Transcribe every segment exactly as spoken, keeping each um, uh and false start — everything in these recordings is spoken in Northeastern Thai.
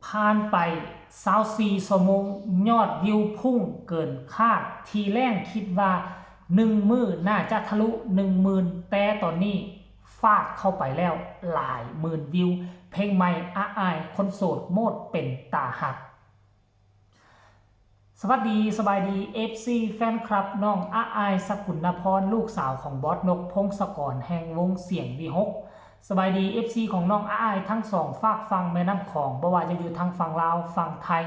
ผ่านไปซาวสี่ชั่วโมง ยอดวิวพุ่งเกินคาด ทีแรกคิดว่าหนึ่งมื้อน่าจะทะลุหนึ่งหมื่น แต่ตอนนี้ฟาดเข้าไปแล้วหลายหมื่นวิว เพลงใหม่อาอายคนโสดโมดเป็นตาฮัก สวัสดีสบายดี เอฟซี แฟนคลับน้องอาอายสกุลนพร ลูกสาวของบอสนกพงศกรแห่งวงเสียงวีหก สบายดี เอฟซี ของน้องอาอายทั้งสองฟากฝั่งแม่น้ำขอ งบ่ว่าจะอยู่ทางฝั่งลาวฝั่งไทย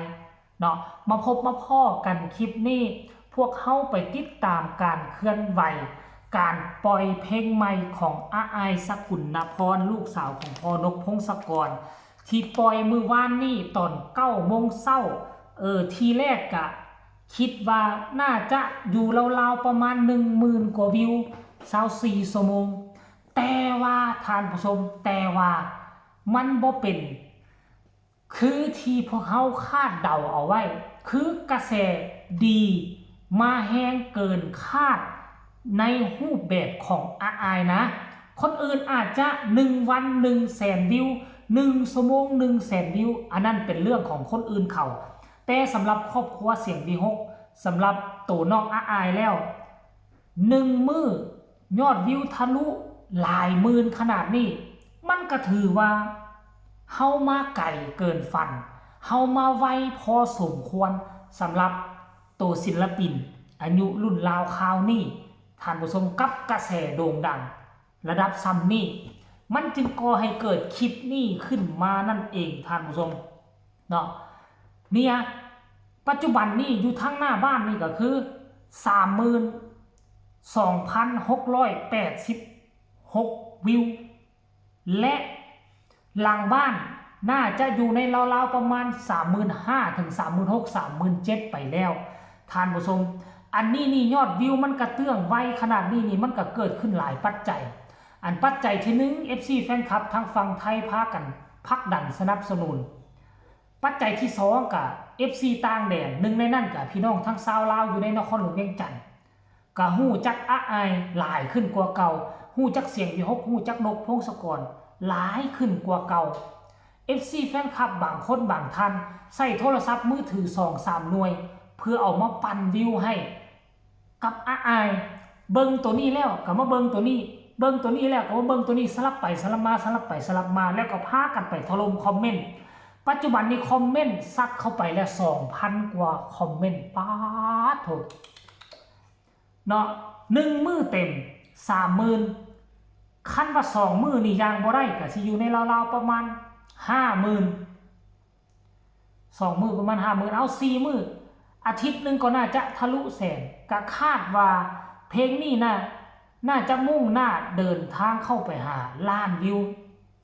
เนาะ มาพบมาพ้อกันคลิปนี้ พวกเฮาไปติดตามการเคลื่อนไหว การปล่อยเพลงใหม่ของอาอายสกุลนพร ลูกสาวของพ่อนกพงศกร ที่ปล่อยมื้อวานนี้ตอนเก้าโมงเช้า เออ ทีแรกกะคิดว่าน่าจะอยู่ราวๆประมาณหนึ่งหมื่นกว่าวิว ซาวสี่ชั่วโมง แต่ว่าท่านผู้ชม แต่ว่ามันบ่เป็น คือที่พวกเฮาคาดเดาเอาไว้ คือกระแสดีมาแฮงเกินคาดในรูปแบบของอาอายนะ คนอื่นอาจจะหนึ่งวันหนึ่งแสนวิว หนึ่งชั่วโมงหนึ่งแสนวิว อันนั้นเป็นเรื่องของคนอื่นเขา แต่สำหรับครอบครัวเสียงวีหก สำหรับตัวน้องอาอายแล้ว หนึ่งมื้อยอดวิวทะลุหลายหมื่นขนาดนี้ มันก็ถือว่าเฮามาไกลเกินฝัน เฮามาไวพอสมควรสำหรับตัวศิลปินอายุรุ่นราวคราวนี้ ท่านผู้ชม กับกระแสโด่งดังระดับซ่ำนี้ มันจึงก่อให้เกิดคลิปนี้ขึ้นมานั่นเองท่านผู้ชมเนาะ เนี่ย ปัจจุบันนี้อยู่ทางหน้าบ้านนี่ก็คือสามหมื่นสองพันหกร้อยแปดสิบหกวิว และหลังบ้านน่าจะอยู่ในราวๆประมาณสามหมื่นห้าถึงสามหมื่นหก สามหมื่นเจ็ดไปแล้ว ท่านผู้ชม อันนี้นี่ยอดวิวมันกระเตื้องไวขนาดนี้นี่มันก็เกิดขึ้นหลายปัจจัย อันปัจจัยที่หนึ่ง เอฟซี แฟนคลับทางฝั่งไทยพากันผลักดันสนับสนุน ปัจจัยที่สองกะ เอฟซี ต่างแดน หนึ่งในนั้นกะพี่น้องทั้งชาวลาวอยู่ในนครหลวงเวียงจันทน์ กะฮู้จักอาอายหลายขึ้นกว่าเก่า ฮู้จักเสียงวีหก ฮู้จักนกพงศกรหลายขึ้นกว่าเก่า เอฟซี แฟนคลับบางคนบางท่านใช้โทรศัพท์มือถือสองสามหน่วย เพื่อเอามาปั่นวิวให้ กับอาอาย เบิ่งตัวนี้แล้วก็มาเบิ่งตัวนี้ เบิ่งตัวนี้แล้วก็มาเบิ่งตัวนี้ สลับไปสลับมา สลับไปสลับมา แล้วก็พากันไปถล่มคอมเมนต์ ปัจจุบันนี้คอมเมนต์ซัดเข้าไปแล้วสองพันกว่าคอมเมนต์ ป๊าดโถ เนาะ หนึ่งมื้อเต็ม สามหมื่น คันว่าสองมื้อนี่ยังบ่ได้ก็สิอยู่ในราวๆประมาณห้าหมื่น สองมื้อประมาณห้าหมื่น เอาสี่มื้อ อาทิตย์หนึ่งก็น่าจะทะลุแสน ก็คาดว่าเพลงนี้น่า น่าจะมุ่งหน้าเดินทางเข้าไปหาล้านวิว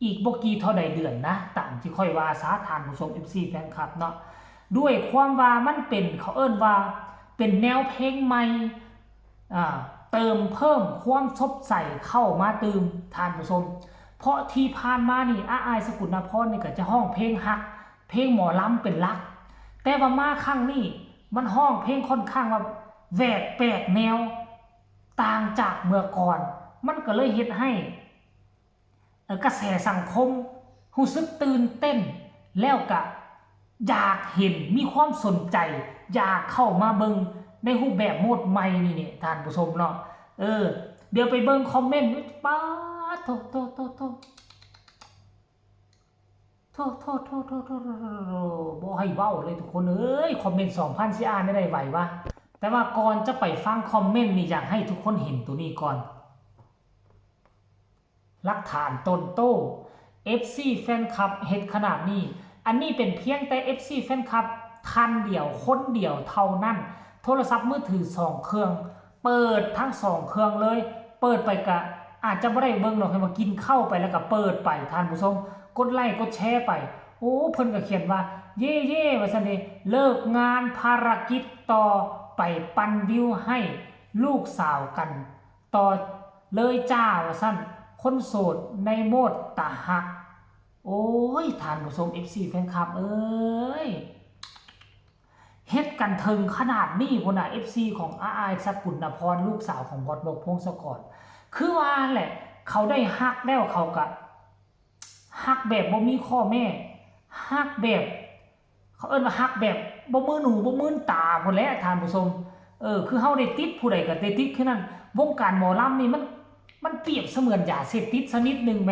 อีกบ่กี่เท่าใดเดือนนะ ตามที่ข้อยว่าซะท่านผู้ชม เอฟซี แฟนคลับเนาะ ด้วยความว่ามันเป็น เขาเอิ้นว่าเป็นแนวเพลงใหม่ อ่า เติมเพิ่มความสดใสเข้ามาตื่มท่านผู้ชม เพราะที่ผ่านมานี่ อาอายสกุลนพรนี่ก็จะฮ้องเพลงฮัก เพลงหมอลำเป็นหลัก แต่ว่ามาครั้งนี้มันฮ้องเพลงค่อนข้างว่าแหวกแปลกแนว ต่างจากเมื่อก่อน มันก็เลยเฮ็ดให้ เอ่อกระแสสังคมรู้สึกตื่นเต้น แล้วก็อยากเห็น มีความสนใจ อยากเข้ามาเบิ่งในรูปแบบโหมดใหม่นี่เนี่ยท่านผู้ชมเนาะ เออ เดี๋ยวไปเบิ่งคอมเมนต์ ป๊าดโถ โถ โถ โถ โถ โถ โถ โถ โถ โถ บ่ให้เว้าเลยทุกคนเอ้ย คอมเมนต์สองพันสิอ่านได้ไหววะ แต่ว่าก่อนจะไปฟังคอมเมนต์นี่อยากให้ทุกคนเห็นตัวนี้ก่อน หลักฐานต้นโต เอฟซี แฟนคลับเฮ็ดขนาดนี้ อันนี้เป็นเพียงแต่ เอฟซี แฟนคลับท่านเดียว คนเดียวเท่านั้น โทรศัพท์มือถือสองเครื่อง เปิดทั้งสองเครื่องเลย เปิดไปกะอาจจะบ่ได้เบิ่งดอก ให้มากินข้าวไปแล้วก็เปิดไป ท่านผู้ชม กดไลค์กดแชร์ไป โอ้ เพิ่นก็เขียนว่า เย่เย่ว่าซั่นเด้ เลิกงานภารกิจต่อ ไปปั่นวิวให้ลูกสาวกันต่อเลยจ้า ว่าซั่น คนโสดในโหมดตาฮัก โอ้ย ท่านผู้ชม เอฟซี แฟนคลับเอ้ย เฮ็ดกันถึงขนาดนี้พุ้นน่ะ เอฟซี ของอาอายสกุลนพร ลูกสาวของบอสนกพงศกร คือว่าแหละ เขาได้ฮักแล้วเขาก็ฮักแบบบ่มีข้อแม้ ฮักแบบ เขาเอิ้นว่าฮักแบบบ่มือหนูบ่มือตาพู้นแหละท่านผู้ชม เออ คือเฮาได้ติดผู้ใดก็ได้ติดคือนั้น วงการหมอลำนี่มัน มันเปรียบเสมือนยาเสพติดชนิดหนึ่งแหม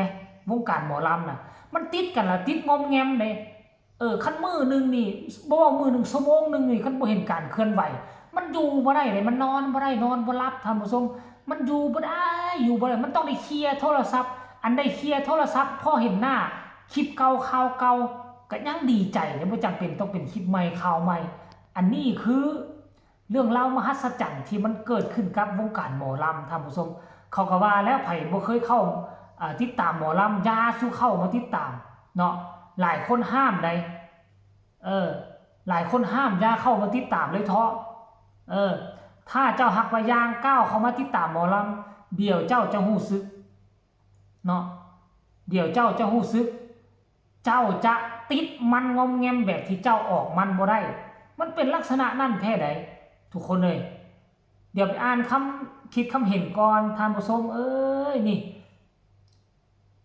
วงการหมอลำน่ะ มันติดกันละติดงอมแงมเด้ เออ คันมื้อหนึ่งนี่ บ่ว่ามื้อหนึ่ง ชั่วโมงหนึ่งนี่ คันบ่เห็นการเคลื่อนไหว มันอยู่บ่ได้เลย มันนอนบ่ได้ นอนบ่หลับ ท่านผู้ชม มันอยู่บ่ได้ อยู่บ่ได้ มันต้องได้เคลียร์โทรศัพท์ อันได้เคลียร์โทรศัพท์ พอเห็นหน้า คลิปเก่า ข่าวเก่า ก็ยังดีใจเด้ บ่จำเป็นต้องเป็นคลิปใหม่ ข่าวใหม่ อันนี้คือ เรื่องราวมหัศจรรย์ที่มันเกิดขึ้นกับวงการหมอลำ ท่านผู้ชม เขาก็ว่าแล้ว ไผบ่เคยเข้า อ่า ติดตามหมอลำ อย่าสู่เข้ามาติดตาม เนาะ หลายคนห้ามได๋ เออ หลายคนห้าม อย่าเข้ามาติดตามเลยเถาะ เออ ถ้าเจ้าหากว่าย่างก้าวเข้ามาติดตามหมอลำ เดี๋ยวเจ้าจะรู้สึก เนาะ เดี๋ยวเจ้าจะรู้สึก เจ้าจะติดมันงอมแงมแบบที่เจ้าออกมันบ่ได้ มันเป็นลักษณะนั้นแท้ใด๋ ทุกคนเอ้ย เดี๋ยวไปอ่านคำคิดคำเห็นก่อน ท่านผู้ชมเอ้ย นี่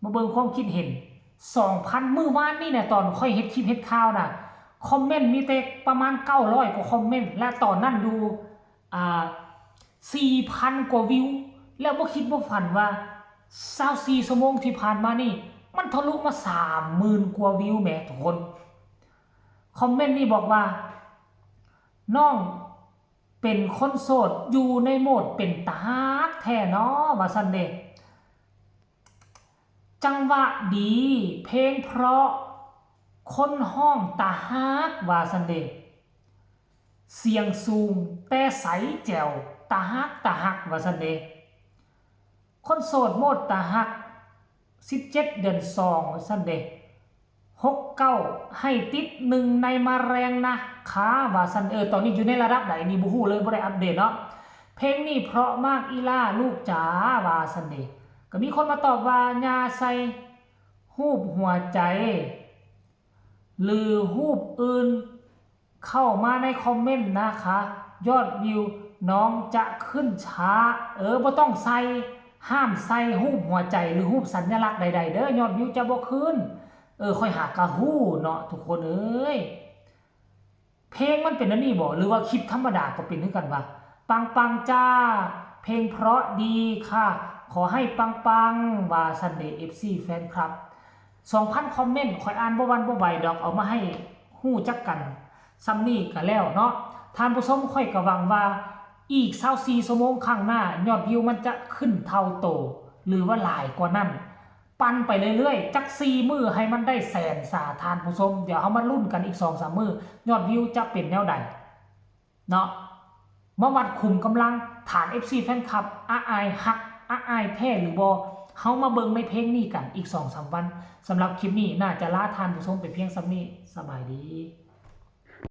มาเบิ่งความคิดเห็น สองพัน มื้อวานนี่นะ ตอนข้อยเฮ็ดคลิปเฮ็ดข่าวนะ คอมเมนต์มีแต่ประมาณ เก้าร้อย กว่าคอมเมนต์ และตอนนั้นอยู่ อ่า สี่พัน กว่าวิว แล้วบ่คิดบ่ฝันว่า ซาวสี่ ชั่วโมงที่ผ่านมานี่ มันทะลุมา สามหมื่น กว่าวิวแหมทุกคน คอมเมนต์นี่บอกว่า น้องเป็นคนโสด อยู่ในโหมดเป็นตาฮักแท้เนาะ ว่าซั่นเด้ จังหวะดี เพลงเพราะ คนฮ้องตาฮัก ว่าซั่นเด้ เสียงสูง แต่ใสแจ๋ว ตาฮัก ตาฮัก ว่าซั่นเด้ คนโสดโหมดตาฮัก สิบเจ็ด เดือนสอง ว่าซั่นเด้ หกเก้า ให้ติดหนึ่งในมาแรงนะคะ ว่าซั่น เออ ตอนนี้อยู่ในระดับใดนี่บ่ฮู้เลย บ่ได้อัปเดตเนาะ เพลงนี้เพราะมากอีหล่าลูกจ๋า ว่าซั่นเด้ ก็มีคนมาตอบว่า อย่าใส่รูปหัวใจ หรือรูปอื่น เข้ามาในคอมเมนต์นะคะ ยอดวิวน้องจะขึ้นช้า เออ บ่ต้องใส่ ห้ามใส่รูปหัวใจหรือรูปสัญลักษณ์ใดๆ เด้อ ยอดวิวจะบ่ขึ้น เออ ข้อยหากะฮู้เนาะ ทุกคนเอ้ย เพลงมันเป็นอันนี้บ่ หรือว่าคลิปธรรมดาก็เป็นคือกันวะ ปังๆ จ้า เพลงเพราะดีค่ะ ขอให้ปังๆ ว่าซั่นเด้ เอฟซี แฟนคลับ สองพัน คอมเมนต์ ข้อยอ่านบ่หวั่นบ่ไหวดอก เอามาให้ฮู้จักกัน ส่ำนี้ก็แล้วเนาะ ท่านผู้ชม ข้อยก็หวังว่า อีก ซาวสี่ ชั่วโมงข้างหน้า ยอดวิวมันจะขึ้นเท่าโต หรือว่าหลายกว่านั้น ปั่นไปเรื่อยๆ จักสี่มื้อให้มันได้แสนซะ ท่านผู้ชม เดี๋ยวเฮามาลุ้นกันอีกสองสามมื้อ ยอดวิวจะเป็นแนวใด เนาะ มาวัดขุมกำลังฐาน เอฟซี แฟนคลับ อาอ้ายฮัก อาอ้ายแท้หรือบ่ เฮามาเบิ่งในเพลงนี้กันอีกสองสามวัน สำหรับคลิปนี้น่าจะลาท่านผู้ชมไปเพียงส่ำนี้ สบายดี